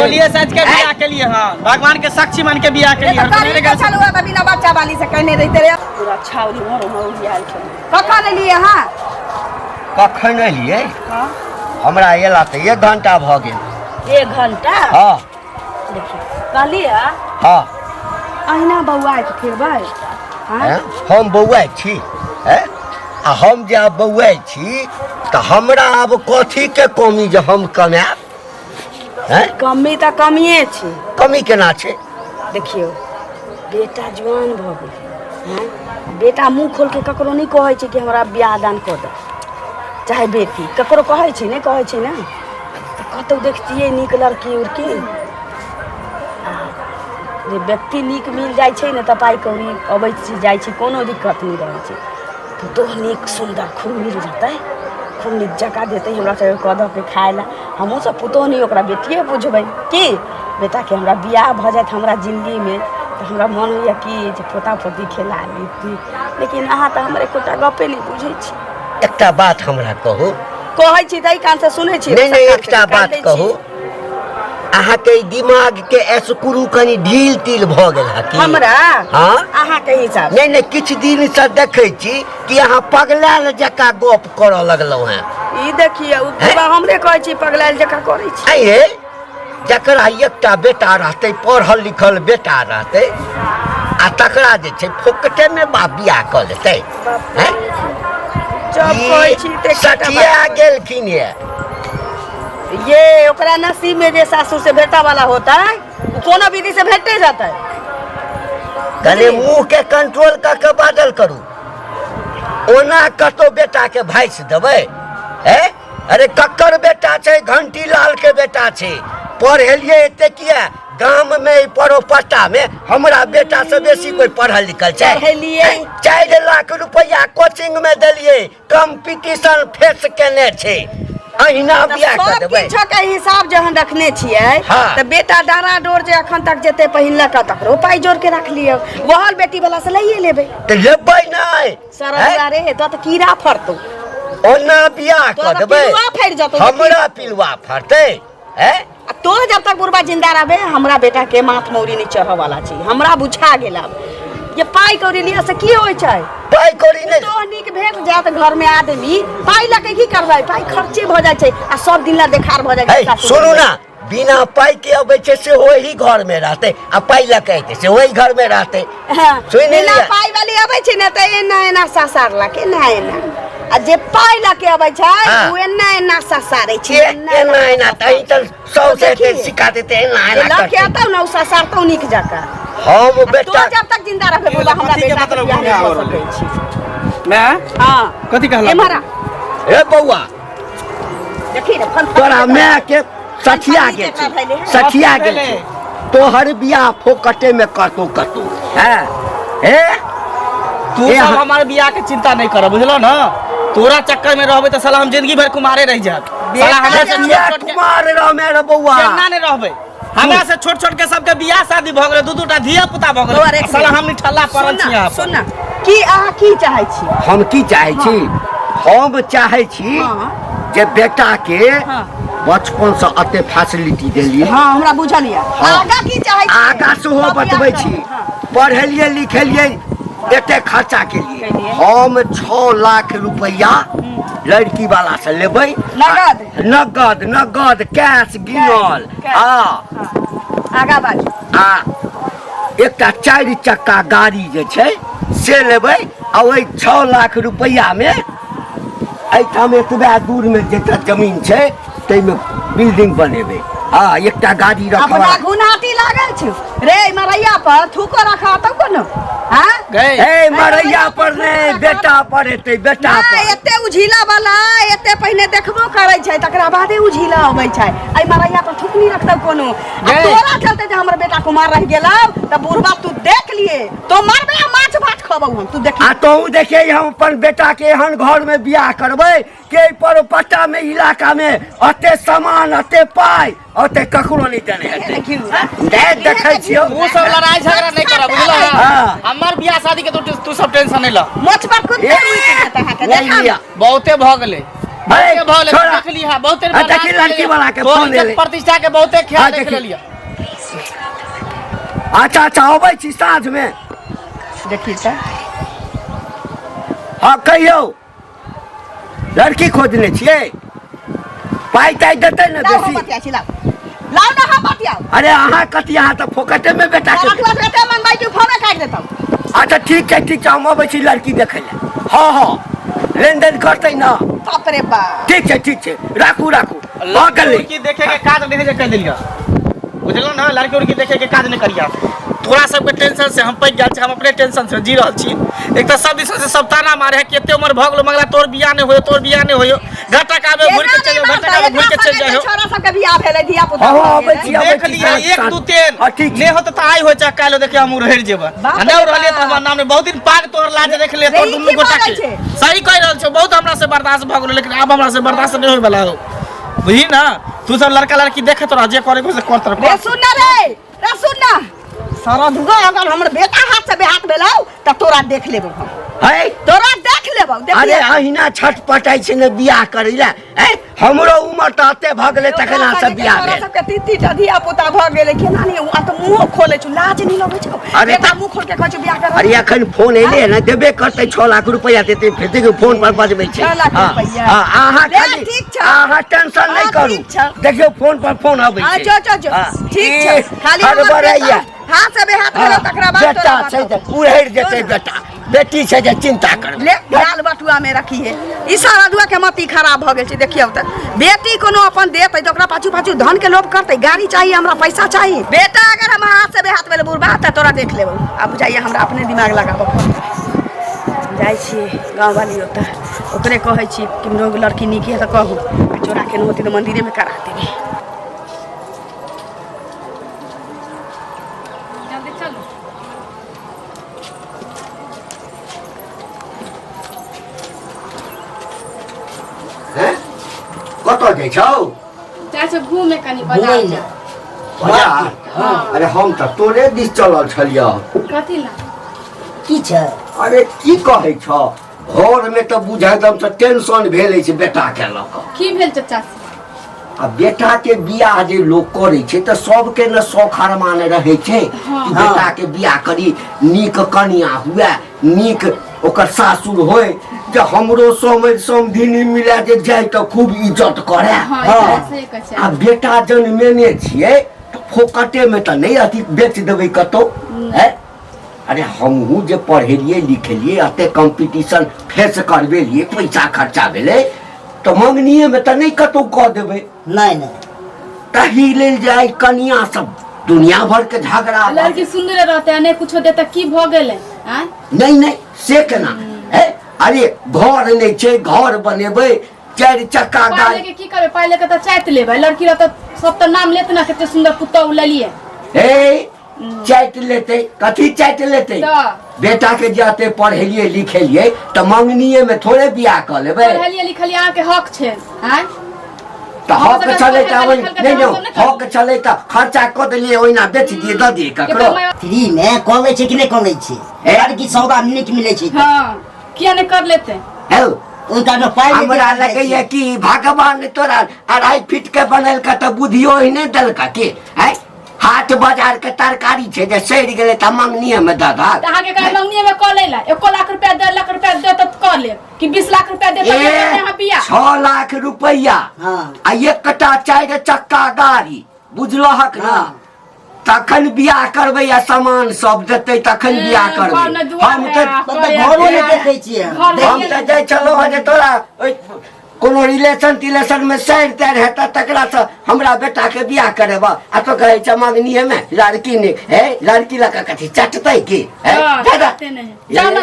डोलिए साज के बियाह के लिए हां, भगवान के साक्षी मान के बियाह के ये लिए। तऽ करी के छलहुँ तऽ बिना बच्चा वाली से कहने रहिते रे। पूरा छाउरी मोर मोर आयल छल। कखन एलियै अहाँ? कखन एलियै? हमरा एला तऽ एक घंटा भऽ गेल। एक घंटा? हँ। देखियौ, कहलियै। हँ। अहिना बौआइत फिरबै? आँय? हम बौआइ छी? आँय? आ हम जे आब बौआइ छी तऽ हमरा आब कथीके कमी जे हम कमायब? आँय? कमी तऽ कमिए छै। कमी केना छै? देखियौ, बेटा जुआन भऽ गेल। आँय? बेटा मुँह खोल के ककरो नहि कहै छै कि हमरा बियाह दान कऽ दे, चाहे बेटी ककरो कहै छै, नहि कहै छै ने। तऽ कतहु देखतियै नीक लड़की उड़की, आ जे व्यक्ति नीक मिल जाइ छै ने तऽ पाइ कौड़ी अबै छै जाइ छै, कोनो दिक्कत नहि रहै छै। पुतोहु नीक सुन्दर खूब मिल जेतै, खूब नीक जकाँ देतै हमरा सबके कऽ धऽ के खाय लए। हमहूँ सब पुतोहु नहि, ओकरा बेटिए बुझबै। की बेटाके हमरा बियाह भऽ जायत हमरा जिन्दगीमे तऽ हमरा मोन होइए कि जे पोता पोती खेला लीती, लेकिन अहाँ तऽ हमर एकोटा गपे नहि बुझै छी। एकटा बात हमरा कहू। कहै छी तऽ एहि कानसँ सुनै छी। नहि नहि, दोसर कानसँ एकटा निकालि बात दै छी। कहू, अहाँके ई दिमाग के स्क्रू कनि ढील तील भऽ गेल है की? हमरा? हाँ। अहाँके हिसाब? नहि नहि, किछु दिन से देखै छी कि अहाँ पगलायल जकाँ गप करऽ लगलहुँ हेँ। ई देखियौ, बुढ़बा हमरे कहै छी पगलायल जकाँ करै छी। आँय, जकरा एकटा बेटा रहतै, पढ़ल लिखल बेटा रहतै, आ तकरा जे छै फोकटे मे बाप बियाह कऽ लेतै? हैं? जब कहै छी तऽ एकटा बात सठिया कहै। गेलखिन ये। ये ओकरा नसीब में जे सासुर से भेटा वाला होता है, वो कोनो विधि से भेटे जाता है। कने मुंह के कंट्रोल कऽ के बाजल करू। ओना कतौ बेटा के भाइस देबै? हे अरे, ककर बेटा छै? घंटी लाल के बेटा छै। पढ़ेलियै एते किया? गाम में ई परोपट्टा में हमरा बेटा से बेसी कोई पढ़ल लिखल छै? पढ़ेलियै। 4 लाख रुपया कोचिंग में देलियै, कंपटीशन फेस केने छै। अहिना तऽ बियाह कऽ सब देबै? किछो के हिसाब जहन रखने छियै तऽ बेटा डारा डोर जे अखन तक जते पहिनलक तकरो पाइ जोड़ के रख लियौ, वहल बेटी वाला से लइए लेबै। तऽ लेबै नहि। सरल रे, तो तऽ कीड़ा फड़तौ। ओना बियाह तोरा कऽ तऽ देबै? पिलुआ फड़ि जेतौ। हमरा पिलुआ फड़तै? हैं? आ तो जब तक बुढ़बा जिंदा रहबे, हमरा बेटा के माथ मौरी नहीं चढ़े वाला छै। हमरा बुझा गेल आब ये पाइ कौड़ी लिया से की होइ छै। पाइ कौड़ी नहि। तो नीक भेट जायत घर में आदमी, पाइ लऽ के की करबै? पाइ खर्चे भऽ जाइ छै आ सब दिन ला देखार भऽ जाइ छै है सासुर सुनू मे। ना, बिना पाइ के अबै छै से ओही घर में रहतै, आ पाइ लऽ के एतै से ओही घर में रहतै। सुनि बिना लिअ। पाइ वाली अबै छै ने तऽ एना एना ससारलक, एना एना, आ जे पाइ लऽ के अबै छै ओ एना एना ससारै छै। एना एना एना तऽ अहीं तऽ सौ से देखिए। सिखा देते, एना जे एना लऽ के करतै। अतौ ने, ओ ससारतौ नीक जकाँ। हम आ बेटा तो जब तक जिंदा रहबे बोला, हमरा कथी के बेटा के मतलब बियाह नहि घुमा कऽ सकै छी। मैं हाँ। कथी कहला? एम्हर आ। हे बौआ। देखी ने फन तोरा माय के सठिया गेल जकाँ छै। भेलै हँ। सठिया गेल भेलै। छै। तोहर बियाह फोकटे में करतौ कतौ। हैं हे तू ए सब हाँ। हमार बियाह के चिंता नहीं कर, बुझलो ना? तोरा चक्कर में रहबे तो साला हम जिंदगी भर कुमारे रह जाब। साला हमरा से किया छोट छोट के कुमार रह मेरे बौआ? केना नहीं रहबे? हमरा से छोट छोट के सबके बियाह शादी भऽ गेलै, दू दू टा धिया पुता भऽ बौआ रे, गेलै, साला हम निठल्ला पड़ल छी यहाँ पर। सुन ना, की अहाँ की चाहै छी? हम की चाहै छी? हम चाहै छी जे बेटा के बचपन से अते फैसिलिटी देलियै। हाँ, हमरा बुझल यऽ। आगा की चाहै छी? आगा सेहो सब बतबै बियाह छी। करब, हाँ। पढ़ेलियै लिखेलियै, एते खर्चा केलियै। केलियै। हम 6 लाख रुपया लड़की वाला से लेबै। नगद? नगद, नगद, कैश गिनल। कैश। हाँ। आगा बाजू। आ एकटा चारि चक्का गाड़ी जे छै से लेबै, आ ओहि 6 लाख रुपैआमे एहिठाम एतबा दूरमे जतऽ जमीन छै ताहिमे बिल्डिंग बनेबै आ एकटा गाड़ी अपना रखबै। घुनाटी लागल छौ रे, मरैया पर थूको रखा तो कोनो। हाँ। गए। ए मरैया पर नहि, बेटा पर हेतै, बेटा नहि पर। एते उझिला वाला एते पहिने देखबो करै छै, तकरा बादे उझिला अबै छै। एहि मरैया पर थूक नहीं रखतौ कोनो। आ गए। तोरा चलते जे हमर बेटा कुमार रहि गेलौ तऽ बुढ़बा तू देख लिए तो मरबे आ माछ भात खबौ हम, तू देखी। आ तोहू देखिए, हम अपन बेटा के एहन घर में बियाह करबै कि एहि परोपट्टा में, इलाका में अते सामान, अते पाइ, अते ककरो नहि देने हेतै। दे देखै छियौ। तू सब लड़ाई झगड़ा नहीं कर, बुझलो ना? हाँ। हमर बियाह शादी के तू तू सब टेंशन नहीं ल। मोछ पर कुत्ते ए, रुकि जायत अहाँके नहि देखा। लिअ। बहुते भऽ गेलै। बहुते भऽ गेलै, छोड़ा। देख लिहा बहुते आ, देखी लड़की वाला के तोहर फोन इज्जत एलै। प्रतिष्ठा के बहुते ख्याल हाँ, रख देखी। लेलियै। अच्छा अच्छा, अबै छी साँझमे। देखी तऽ। हँ कहियौ, लड़की खोजने छियै, पाइ ताइ देतै ने लाउ, हम बेसी? बतिया छी, लाउ लाउ ने, हम बतियाउ। अरे अहाँ कथी, अहाँ तऽ फोकटेमे बेटा के अथवा एते मनबै कि फोने काटि देतौ। अच्छा ठीक छै, ठीक छै, हम अबै छी लड़की देखै लए। हँ हँ, लेनदेन करतै ने। बाप रे बाप। ठीक छै, ठीक छै, राखू राखू, भऽ गेलै। लड़की देखे के काज नहि जे कहि देलियै, बुझलहुँ ने? लड़की उड़की देखे के काज नहि करिया। तोरा सबके टेंशन से हम पैक गेल छी, हम अपने टेंशन से जी रहल छी। एक तऽ सब दिसन से सब ताना मारे है कि एते उम्र भऽ गेलो मगला तोर बियाह नहि होयो, तोर बियाह नहि होयो। घटक आबे घुरि के चलि जाओ, घटक आबे घुरि के चलि जाओ। छोरा सबके बियाह भेलै, धिया पुता। हँ हँ, अबै छी, अबै देख छी। लिहा साँझ, एक साँझ। दू तीन हँ, ठीक छै। नहि होतै तऽ आइ होइ चाहे काल्हि हो, देखियौ हम उड़हरि जेबै। बाप आ नहि रे उड़हलियै तऽ बाप। हमर नाम नहि। बहुत दिन पाग तोहर लाज रख ले रे, तोहर ई दुनू की गोटा बाजै के। छै? सही कहि रहल छौ, बहुत हमरा से बर्दाश्त भऽ गेलो, लेकिन आब हमरा से बर्दाश्त नहि होय वाला हो, बुझही ना? तू सब लड़का लड़की देखैत रह, जे करे के से करत रह। रे सुन ना, रे रे सुन ना, सारा दुगा अगर हमर बेटा हाथ से बेहाथ भेलौ त तोरा देख लेबौ हम। है तोरा देख लेबौ, देख। अरे अहिना छटपटाइ छै ने बियाह करै लए। ए हमरो उमर तऽ एते भऽ गेलै तखन अहाँ सब बियाह तोरा भेल। सबके तीन तीन टा धिया पुता भऽ गेलै, केना नहि? आ तऽ मुँहो खोलै छौ, लाज नहि लगै छौ? अरे बेटा मुँह खोल के कहै छौ बियाह कर। अरे एखन फोन एलै ने, देबे करतै, 6 लाख रुपैआ देतै। फेर देखियौ, फोन पर बजबै छै। 6 लाख हँ, रुपैआ। हँ, अहाँ ले, खाली ठीक छौ। अहाँ टेंशन नहि हँ, करू। ठीक छौ। देखियौ, फोन पर फोन अबै हाँ, छै। जो जो जो। हँ, ठीक ई छौ, खाली हमर हड़बड़ैया। बेटा हाथ से बेहाथ भेलौ तकरा बाद बेटा तोरा छै बताउ। तऽ उड़ैड़ जेतै बेटा, बेटी छै जे चिन्ता करबै। ले लाल बटुआ में रखी है। ई सारा दुआ के मती खराब भऽ गेल छै। देखियौ तऽ, बेटी कोनो अपन देतै तऽ ओकरा पाछू पाछू धन के लोभ करतै, गाड़ी चाही हमरा, पैसा चाही। बेटा अगर हम हाथ से बेहाथ भेलै बुढ़बा तऽ तोरा देख लेबौ। आब बुझाइए हमरा अपने दिमाग लगाबऽ पड़तै। जाइ छियै गाँववाली ओतऽ, ओकरे कहै छी कि लोग लड़की नीक है तऽ कहू, आ चोरा के होतै तऽ मंदिरेमे करा देबै। जल्दी चलू। हैं? कतऽ जाइ छौ? जाइ छै घूमे कनि घुमै बाजार। लए। बाजार? अरे हम तऽ तोरे दिस चलल छलियौ। कथी ला? की छै? अरे की कहै छौ, घरमे तऽ बुझै एकदम तऽ टेंशन भेल अछि बेटाके लऽ कऽ। की भेल चचा से? आ बेटाके बियाह जे लोक करै छै तऽ सबके ने शौख अरमान रहै छै कि बेटाके बियाह करी, नीक कनिया हुए, नीक ओकर सासुर होय, जे हमरो समधि समधिनी मिले, जे जाय तऽ खूब इज्जत करे। हँ, ई तऽ सही कहै छै। आ बेटा जनमेने छियै तऽ फोकटेमे तऽ नहि अथी बेच देबै कतौ है। अरे हमहूँ जे पढ़ेलियै लिखेलियै, एते कम्पीटिशन फेस करबेलियै, पैसा खर्चा भेलै, तऽ मंगनीएमे तऽ नहि कतौ कऽ देबै। नहि नहि। तही लेल जे आइ कनिया सब दुनिया भर के झगड़ा। लड़की सुन्दर रहते आ नहि कुछो देते, की भऽ गेलै आँय? नहि नहि, से केना है? अरे घर नहि छै, घर बनेबै, चारि चक्का पाइ गाड़ी। लेके की करबै? पाइ लेके तऽ चाटि लेबै। लड़की रहत सब तऽ नाम लेत ने, कते सुन्दर पुतहु लेलियै। हे चाटि लेतै, कथी चाटि लेतै? तऽ बेटा के जाते पढ़ेलियै लिखेलियै तऽ मंगनीये में थोड़े बियाह कऽ लेबै। पढ़लियै लिखलियै, अहाँके हक छै आँय? तऽ हम हक सब छलै तऽ पढ़ल ओहि लिखल के नहि तऽ हम सब नहि नहि हक छलै तऽ खर्चा कऽ देलियै, ओहिना बेच दियै, दऽ दियै ककरो? केकर माय- फ्री मे कऽ लै छै कि नहि कऽ लै छै? हे? लड़की सौदा नीक मिलै छै तऽ। हँ, किया नहि कर लेते? हौ ओहि कालमे पाइ नहि हमरा देखल जाइ लगैया छै। कि भगवान तोरा 2.5 फीट के बनेलका तऽ बुद्धियो ओहिने देलका कि है। हाट बाजार के तरकारी छै जे सड़ि गेलै तऽ मंगनीये मे दऽ दहक। तऽ अहाँके कहै मंगनीये मे कऽ लै ला, 1 लाख रुपया, 1.5 लाख रुपया दे तऽ कऽ लेब कि 20 लाख रुपया दे तऽ ए, अहाँ बियाह? 6 लाख रुपैआ हँ। आ एकटा चारि चक्का गाड़ी, बुझलहक ने? हँ। तखन बियाह करबै आ सामान सब देतै तखन बियाह घर करबै। ने दुआर हम है, तऽ आ मतलब घरो नहि देखै छियै हम। घर हम तऽ जाइ छलहुँ हँ जे तोरा ओहि कोनो रिलेशन तिलेशन मे सैर तैर हेतै तकरा से हमरा बेटा के बियाह करेब, आ तो कहै छै मंगनीये मे लड़की ने। हे लड़की लऽ कऽ कथी चटतै की हे? हँ, दादा, चटते नहि। चल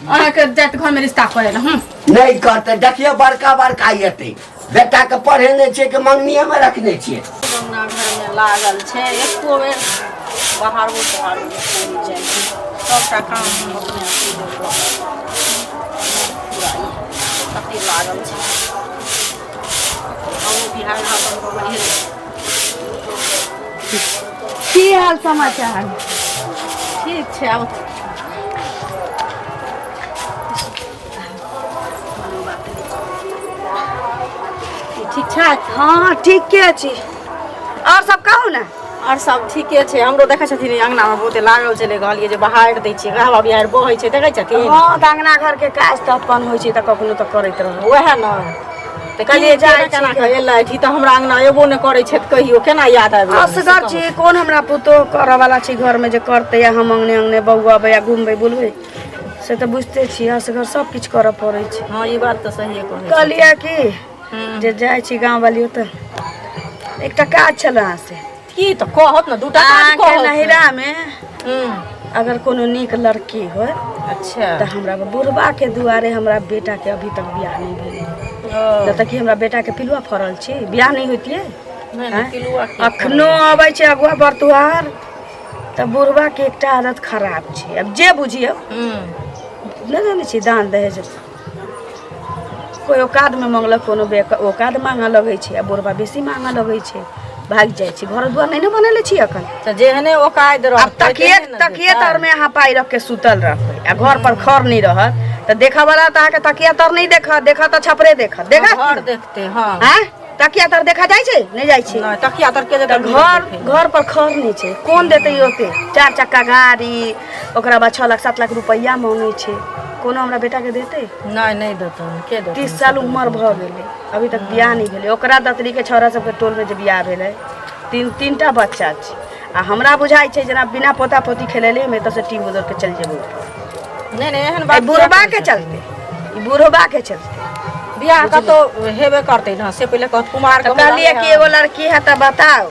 अहाँके जाइत घर मे रिश्ता करे ला हम। नहि करतै, देखियौ बड़का बड़का एतै। बेटा के पढ़ेने छियै कि मंगनीये मे रखने छियै? अंगना घरमे लागल छै, एको बेर बाहरो तोहारो नहि जाइ छै। सबटा काम हम अपने पूरा ई कते लागल छै। हमरो बिहार हमरो बढ़िए। की हाल समाचार? ठीक छै, आब छथि? हँ, ठीके छी। आओर सब कहू ने। आओर सब ठीके छै। हमरो देखै छथिन अङ्गनामे बहुते लागल छलै, कहलियै जे बहारि दै छियै, हवा बिहाड़ि बहै छै, देखै छथिन। हँ, तऽ अङ्गना घरके काज तऽ अपन होइ छै, तऽ कखनो तऽ करैत रहू। वएह ने तऽ कहलियै कहलियै जाइ जाइ केना छी। कऽ एलथि ई, तऽ हमरा अङ्गना एबो नहि करै छथि कहियो, केना याद आबि गेल से असगर कहू। छी, कोन हमरा पुतोह करऽ वाला छै घरमे जे करतै आ हम अङ्गने अङ्गने बौअबै आ घुमबै बुलबै, से तऽ बुझिते छी, असगर सब किछु करऽ पड़ै छै। हँ, ई बात तऽ सहिए कहै छथिन। कहलियै कि जे जाइ छी गाँव वाली ओतऽ, एकटा काज छल अहाँ से। की तऽ कहत ने, दूटा काज अहाँके कहत। नैहरामे अगर कोनो नीक लड़की होय तऽ हमरा बुढ़बाके दुआरे हमरा बेटाके अभी तक बियाह नहि भेलै। जतऽ कि हमरा बेटाके पिलुआ फड़ल छै, बियाह नहि होइतियै। नहि नहि, पिलुआ की? अखनो अबै छै अगुआ बरतुहार तऽ बुढ़बाके एकटा आदत खराब छै, आब जे बुझियौ। नहि जानै छी, दान दहेज कोइ औकातमे मङ्गलक, कोनो बे औकात माँगऽ लगै छै आ बुढ़बा बेसी माँगऽ लगै छै, भागि जाइ छै। घर दुआर नहि ने बनेले छी एखन। तऽ जेहने औकात आब रहतै तकिए तेहने ने तकिए देतै। तरमे अहाँ पाइ रख के सुतल रहबै आ घर पर खर नहि रहत तऽ देखऽ वाला तऽ अहाँके तकिया तर नहि देखत, देखत तऽ छपरे देखत, देखत। घर देखते, हँ। आँय, तकिया तर देखा जाइ छै? नहि जाइ छै। नहि, तकिया तर के तऽ घर घर पर खर नहि छै, कोन देतै ओते? चारि चक्का गाड़ी, ओकरा बाद 6 लाख 7 लाख रुपैआ मांगै छै, कोनो हमरा बेटाके देतै? नहि, नहि देतनि, के देतनि? 30 साल उमर भऽ गेलै, अभी तक बियाह नहि भेलै। ओकरा दतरीके छौड़ा सबके टोलमे जे बियाह भेलै, तीन तीनटा बच्चा छै। आ हमरा बुझाइ छै जेना बिना पोता पोती खेलेले हम एतऽसँ टीम उधर के चलि जेबै ऊपर। नहि नहि, एहन एहि बात बुढ़बा किया के कहै चलते, ई बुढ़बा के चलते। छथिन? बियाह कतौ हेबे करतै ने, से पहिले कहत कुमार तऽ के कहलियै कि एगो लड़की है तऽ बताउ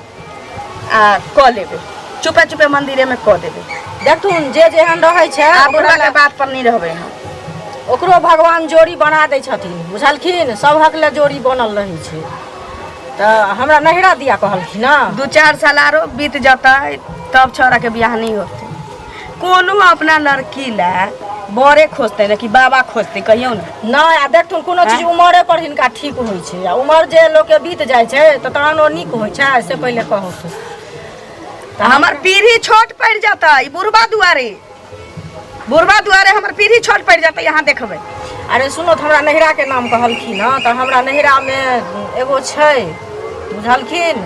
आ कऽ लेबै, चुपे चुपे मंदिरे में कऽ देबै। देखथुन, जे जेहन रहै छै आ ओकरा बुढ़बा के बात पर नहि रहबै हम। ओकरो भगवान जोड़ी बना दै छथिन, बुझलखिन? सभक लए जोड़ी बनल रहै छै। तऽ हमरा नैहरा दिया कहलखिन ने। 2-4 साल आरो बीत जतै तब छौड़ा के बियाह नहीं होतै। कोनो अपना लड़की ला बरे खोजतै ने कि बाबा खोजतै, कहियौ ने। नहि, आ देखथुन, कोनो चीज उमरे पर हिनका ठीक होइ छै आ उमर जे लोकके बीत जाइ छै तऽ तहन ओ नीक होइ छै, से पहिले कहू। तऽ हमर पीढ़ी छोट पड़ि जेतै ई बुढ़बा दुआरे, बुढ़बा दुआरे हमर पीढ़ी छोट पड़ि जेतै, यहाँ देखबै। अरे सुनो, तऽ हमरा नैहराके नाम कहलखिन हँ, तऽ हमरा नैहरामे एगो छै, बुझलखिन?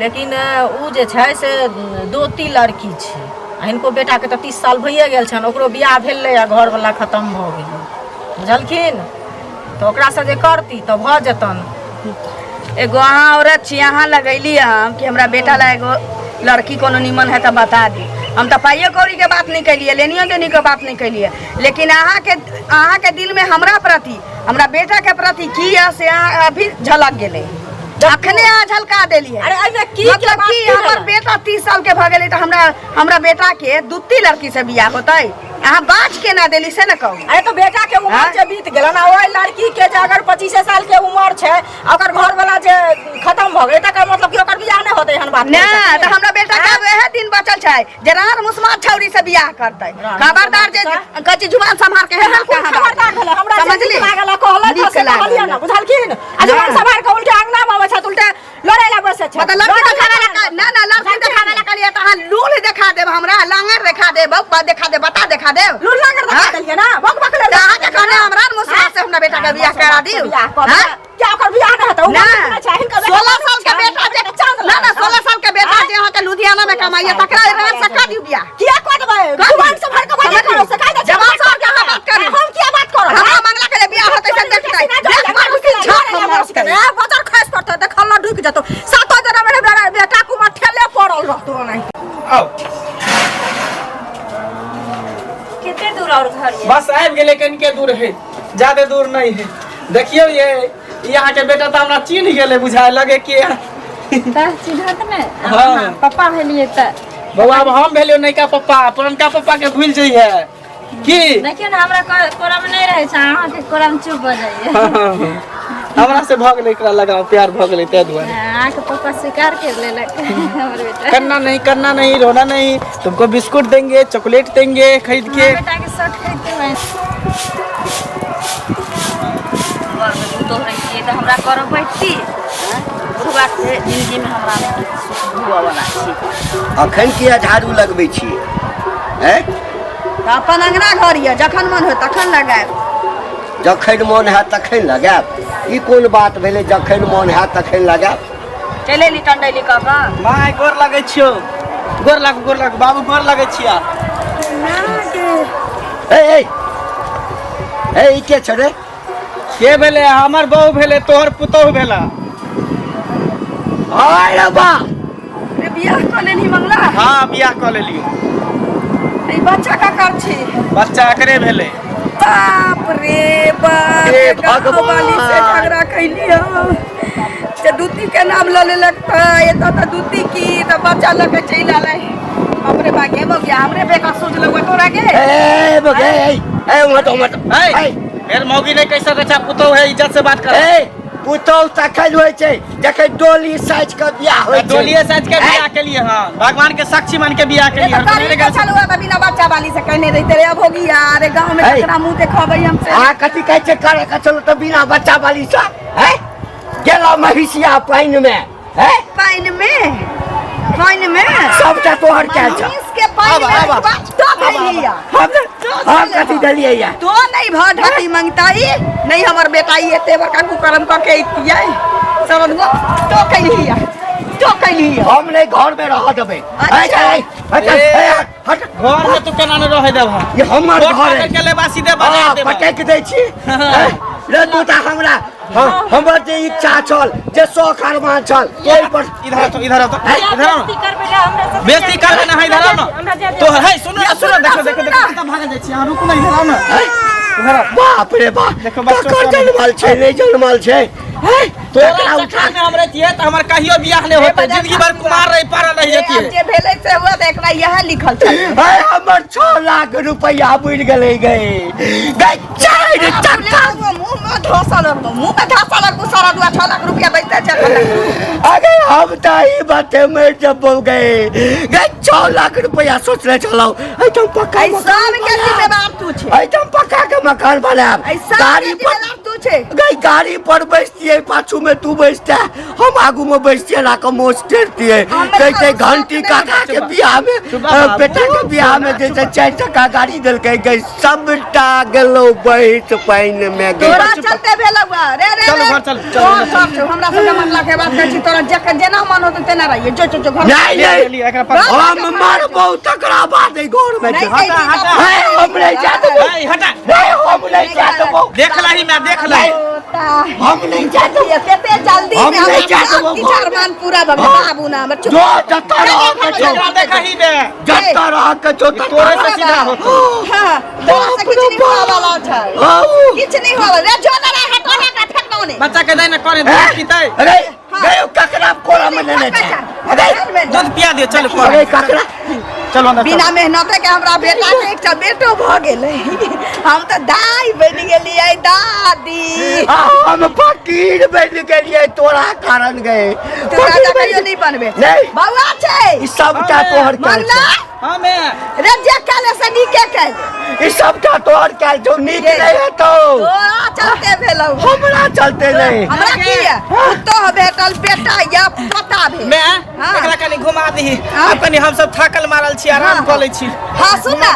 लेकिन उ जे छै से दोती लड़की छै आ हिनको बेटाके तऽ 30 साल भइए गेल छनि, ओकरो बियाह भेलै आ घरवला खतम भऽ गेलै, बुझलखिन? तऽ ओकरासँ जे करती तऽ भऽ जेतनि। एगो अहाँ औरत छी, अहाँ लगैली हम कि हमरा बेटा ला एगो लड़की कोनो निमन है तऽ बता दी। हम तऽ पाइयो कौड़ीके बात नहि केलियै, लेनियो देनीके बात नहि केलियै, लेकिन अहाँके अहाँके दिलमे हमरा प्रति, हमरा बेटाके प्रति की यऽ से अहाँ अभी झलक गेलै, अखने अहाँ झलका देलियै। अरे, एहिमे की के मतलब बात कि की हमर भेलै? बेटा 30 साल के भऽ गेलै तऽ हमरा हमरा बेटा के दूती लड़की से बियाह होतै? अहाँ बाज केना देली से ने कहू। अरे, तो बेटा के उम्र आँय? जे बीत गेलन आ ओहि लड़की के जे अगर 25 साल के उम्र छै आ ओकर घर वाला जे खत्म भऽ गेलै, तकर मतलब कि ओकर बियाह नहि होतै, एहन बात ना कहै छथिन? तऽ हमरा बेटा के आब वएह दिन बचल छै जे रार मुसमार छौरी से बियाह करतै। रार खबरदार, जे कच्ची जुबान सम्हार के एहन है। कोन खबरदार भेलै? हमरा जे समझली? नीक लागल कहलक नीक से लागल। कहलियै ने, बुझलखिन? आ जुबान ना। सम्हार के उल्टे अंगना मे अबै छथि, उल्टे लड़ै लए बैसै छथि। मतलब लड़की देखावे ला ना ना, लड़की देखावे ला कहलियै तऽ अहाँ लूल देखा देब, हमरा लांगर देखा देब, बौआ देखा देब, बता देखा देब। लूल लांगर देखा हाँ? देलियै ना, बक बक तऽ अहाँके कहने हमरा मुसमार से हमरा बेटा के बियाह करा दियौ। बियाह कऽ हाँ? देबै। क्या ओकर बियाह नहि हेतै? ना, उमर कितना छै? हिनकर बेटा 16 साल के बेटा जे चाँद ना ना, 16 साल के बेटा जे अहाँके लुधियाना में कमाइया, तकरा रात से कऽ दियौ बियाह। किया कऽ देबै? कऽ दियौ। जुबान सम्हार के बात करो से काहे दै छै? जवान सम्हार के अहाँ बात करू। हम किया बात करब? हमरा मंगला के जे बियाह होतै से देखतै, देख मारुति झाप मारतै। बजर खसि पड़तौ, देखल न ढुकि जेतौ, सातो जना मेरे बेटा कुमार ठेले पड़ल रहतौ ओनाहिते। आउ। कते दूर और घर ये? बस आबि गेलै, कनिके दूर है, ज्यादा दूर नहीं है। देखियौ, ये ई अहाँके बेटा तऽ हमरा चिन्ह गेलै, बुझाय लगे कि तऽ चिन्हत ने? हाँ। पप्पा भेलियै तऽ। बौआ, आब हम भेलियौ नयका पप्पा, पुरनका पप्पा के भूलि जइहे की? देखियौ ने, हमरा कोरामे नहि रहै छै, अहाँके कोरामे चुप भऽ जाइए। हमरा से भऽ गेलै एकरा लगाव, प्यार भऽ गेलै, ताहि दुआरे। अहाँके पप्पा स्वीकार कर लेलक हमर बेटा। करना नहीं, करना नहीं, रोना नहीं, तुमको बिस्कुट देंगे, चॉकलेट देंगे खरीद के। हमर बेटा के शर्ट खरीदते हुए घरमे पुतोह रहितियै तऽ हमरा करऽ पड़ती। बुढ़बाके जिन्दगीमे हमरा नहि सुख हुअवला छै। अखन किया झाड़ू लगबै छियै, हैं? तऽ अपन अङ्गना घर यऽ, जखन मन होय तखन लगायब। जखन मोन हैत तखन लगायब ई कोन बात भेलै जखन मोन हैत तखन लगायब चलि एली टंडैली कऽ कऽ माय गोर लगै छियौ गोर लागू गोर लागू बाबू गोर लगै छिया ए ए ए ई के छै रे के भेलै हमर बहू भेलै तोहर पुतोहु भेला अरे बा रे बियाह कऽ लेलही मंगला हाँ बियाह कऽ लेलियौ ई बच्चा का कर छी बच्चा एकरे भेलै बाप रे बाप हे गाँव वाली से भगवान। झगड़ा कैली हो से दूती के नाम लऽ लेलक तऽ एतऽ तऽ दूती की तऽ बच्चा लऽ के चलि एलै हमरे बागे बगिया हमरे बेकार सोच लगवा तोरा के ए बगे ए ए उहाँ तो उहाँ तो ए फेर मौगी नहीं कहि सकै छै पुतोहु है इज्जत से बात कर ए पुतहु तखन होइ छै जखन डोली साजि कऽ बियाह होइ छै डोलिए साज के बियाह के लिए हाँ भगवान के साक्षी मान के बियाह के ये लिए तो हम करी के छलुआ तऽ बिना बच्चा वाली से कहने रहिते रे अब होगी यार गांव में ऐ। ककरा मुंह देखबै हमसे अहाँ कथी कहै छै करे के चलू तऽ बिना बच्चा वाली से हैं गेलहुँ महिषिया पानिमे हैं पानि में पानि में सबटा तोहर कैल छ महिष के पानि में आबा, आबा। तो धैलिया हम हम कथी देलियै या तो नहीं भ ढकी मंगताई नहीं हमर बेटा ई एते बड़का कुकर्म क के अइतियै सरदुआ तो कैलिया तो कैलिया हम नहीं घर में रह देबै अच्छा। ऐ, ऐ, हट, ए। ऐ, हट घर में तू केना नहीं रहे देबह ई हमर कोट घर पकड़ है के लेबा सीधे बाजार हाँ, देबा पटक दै छी ऐ, रे तू तऽ हमरा हाँ, हमर जे इच्छा छल जे शौक अरमान छल ओहि पर इधर आओ तो इधर आओ तो ऐ, इधर आओ बेइज्जती करबै रे हमरा सब बेइज्जती करबै ना इधर आओ ना हमरा तो है सुनो ना सुनो देखो देखो देखो कतऽ भागल जाइ छी अहाँ रुकू ना इधर आओ ना ऐ, इधर आओ बाप रे बाप देखो, बच्चो ककर सब- जनमल छै नहि जनमल छै ऐ, तोरा एकरा उठा चक्कर में हम रहितियै तऽ हमर कहियो बियाह नहि होतै जिंदगी भर कुमार रहि पड़ल रहि आब जतियै जे भेलै से हुआ तऽ एकरा इएह लिखल छलै ऐ, हमर 6 लाख रुपया बुड़ि गेलै गई गई चारि चक्का मुँह में धोसा लगबो मुँह में धोसा लगबो सारा दुआ 6 लाख रुपया बैठते छै अरे हम तऽ ई बाते मरि जबो गए गई 6 लाख रुपया सोचने छलहुँ एहिठाम पक्का ऐ मकान सब के बनायब। जिम्मेदार तू छै एहिठाम पक्का के मकान बनायब ऐ सब के गाड़ी पर जिम्मेदार तू छै गई गाड़ी पर बैसतियै पाछू में तू बैसते हम आगू में बैसतियै ला कऽ मोछ टेरतियै हमरा कहते गुस्सा घंटी नहि काका के बियाह में चुप बाबू, बेटा के बियाह में जैसे 4 चक्का गाड़ी देलकै गई सबटा गेलौ बहित पानि में गई तोरा चलते भेल हुआ रे रे चलू रे। घर चलू, चलू, तोहर सब छौ हमरा सबके मामला के बात कहै छी तोरा जकर जेना मन होतौ तेना रहिए जो जो जो घर नहीं नहीं लिअ, एकरा पकड़। हम मारबौ तकरा बाद एहि घर में नहीं जायब। कहि हटा, हे, हम नहीं जा देबौ ए, हटा नहीं हम नहीं जा देबौ देख लही मैं देख लही हम नहीं जा देबौ कते जल्दी हम में नहीं जा हमरा देबौ किछु घर में। अरमान पूरा भऽ गेल हाँ। बाबू ना हमर चुप जो जतऽ रह के छौ एकरा देखही बे जतऽ रह के छौ ततऽ तोरे से सीधा होतो हाँ तोरा से किछु नहीं होय वाला छै आउ। किछु नहीं होय वाला रे जो ना रे हटो ना एकरा फेंक दो ने बच्चा के दाइ करे दूध पीतै अरे गए ककरा कोरा में लेने छै अरे दूध पिया दियो चल अरे ककरा चलो अंदर बिना मेहनत के हमरा बेटा के एकटा बेटो भऽ गेलै हम तऽ दाई बनि गेलियै दादी आ, हम फकीर बनि गेलियै तोरा कारण गए तू राजा कहियो नहीं बनबे नहीं। बौआ छै ई सबटा तोहर कैल मंगला छौ हां मैं रे जे कैले से नीके कैले ई सबटा तोहर कैल छौ नीक ये। नहि हेतौ तोरा चलते भेलौ हमरा चलते नहि हमरा की है पुतोह भेटल बेटा या पोता भेल मैं हाँ। एकरा कनी घुमा दही हाँ। आब कनी हम सब थाकल मारल छी आराम हाँ। कऽ लै छी हाँ सुन ना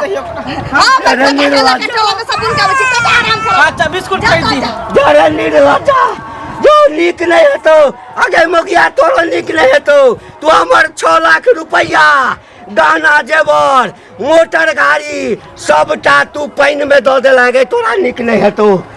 हाँ अरे मैं निर्लज्ज। के टोला में सब बुन के आबै छी कत आराम करो अच्छा बिस्कुट जा, खरीद जा, दी जा। जरे निर्लज्जा जो नीक नहि हेतौ अगे मोगिया तोरो नीक नहि हेतौ तू हमर 6 लाख रुपैआ गहना जेवर मोटर गाड़ी सबटा तू पानि में दऽ देला गे तोरा नीक नहि हेतौ।